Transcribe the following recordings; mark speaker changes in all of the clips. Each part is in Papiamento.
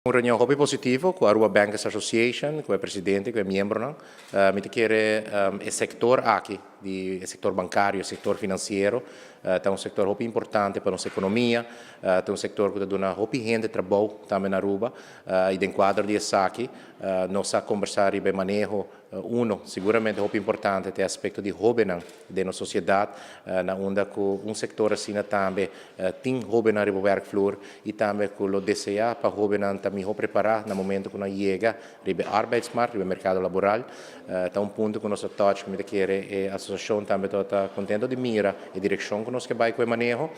Speaker 1: Un reunion hopi positivo cu Aruba Bankers Association, cu e presidente, cu e miembronan. Mi ta kere e sector aki, di e sector bancario, e sector financiero, ta un sector hopi importante pa nos economia, ta un sector cu ta duna hopi hende trabou tambe na Aruba y den cuadro di esaki nos a conversa riba e maneho. Uno, siguramente hopi importante ta e aspecto di hobennan den nos sociedad, na unda cu un sector asina tambe tin hobennan riba werkvloer y tambe cu lo desea pa hobennan ta miho prepara na momento cu nan yega riba e arbeidsmarkt, riba e mercado laboral. Ta un punto cu nos a touch cu mi ta kere e asociacion tambe ta contento di mira e direccion cu nos ke bay cu e maneho.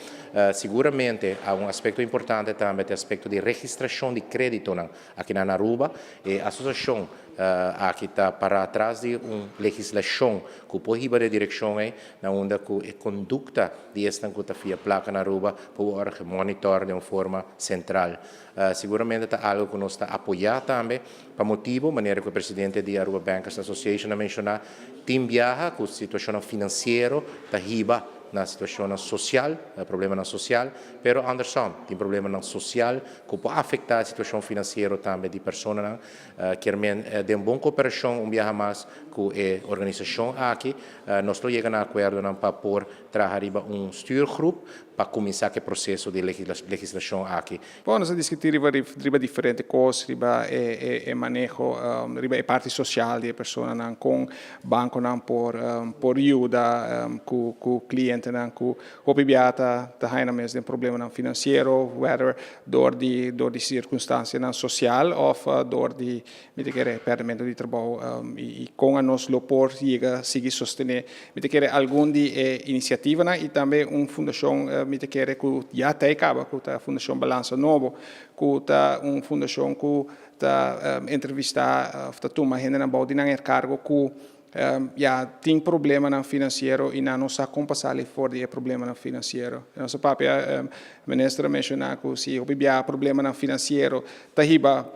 Speaker 1: Siguramente a un aspecto importante tambe ta e aspecto di registracion di creditonan aki na Aruba. E asociacion aki ta para atras di un legislacion cu por hiba den direccion ey, na unda cu e conducta di esnan cu ta fia placa na Aruba por worde gemonitor den un forma central. Siguramente ta algo cu nos ta apoya tambe pa motibo, manera cu e presidente di Aruba Bankers Association a menciona, tin biaha cu situacionnan financiero ta hiba na situacionnan social, problemanan social, pero andersom, tin problemanan social cu por afecta e situacion financiero tambe di personanan. Kier men den bon cooperacion un biaha mas cu e organisacion aki, nos lo yega na acuerdonan pa por traha riba un stuurgroep pa cuminsa cu e proceso di legislacion aki.
Speaker 2: Bon, nos a discuti riba riba diferente cos, riba e e maneho, riba e parti social di e personanan, con banconan por por yuda cu cu clientenan cu hopi bia ta ta haña nan mes den problemanan financiero, whether door di door di circunstancianan social of door di mi ta kere perdimento di trabou y con anos lo por yega sigui sostene mi ta kere algun di e iniciativanan y tambe un fundacion mi ta kere cu ya ta e caba cu ta Fundacion Balansa Nobo cu ta un fundacion cu ta entrevista of ta tuma hendenan bou di nan encargo cu Ya tin problemanan financiero y nan no sa con pa sali for di e problemanan financiero. Nos a papia, minister a menciona cu si hopi bia problemanan financiero ta hiba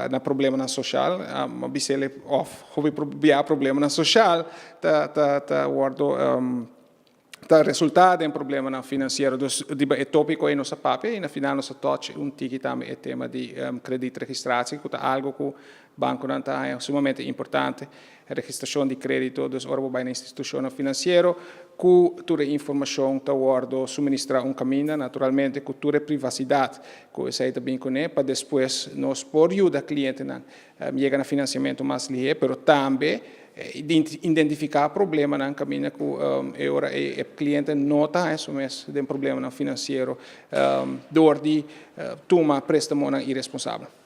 Speaker 2: na problemanan social, a bisele of hopi bia problemanan social ta ta ta wordo ta resulta den problemanan financiero. Dus riba e topico ey nos a papia y na final nos a touch un tiki tambe e tema di kredietregistratie cu ta algo cu banconan ta haña sumamente importante. Registracion di credito, dus ora bo bay na institucionnan financiero cu tur e informacion ta wordo suministra un caminda, naturalmente cu tur e privacidad cu esey ta bin cune pa despues nos por yuda clientenan yega na financiamento mas lihe, pero tambe Identifiká problemanan kaminda ku e ora ei e kliente no ta haña su mes den problemanan finansiero dor di tuma préstamonan iresponsabel.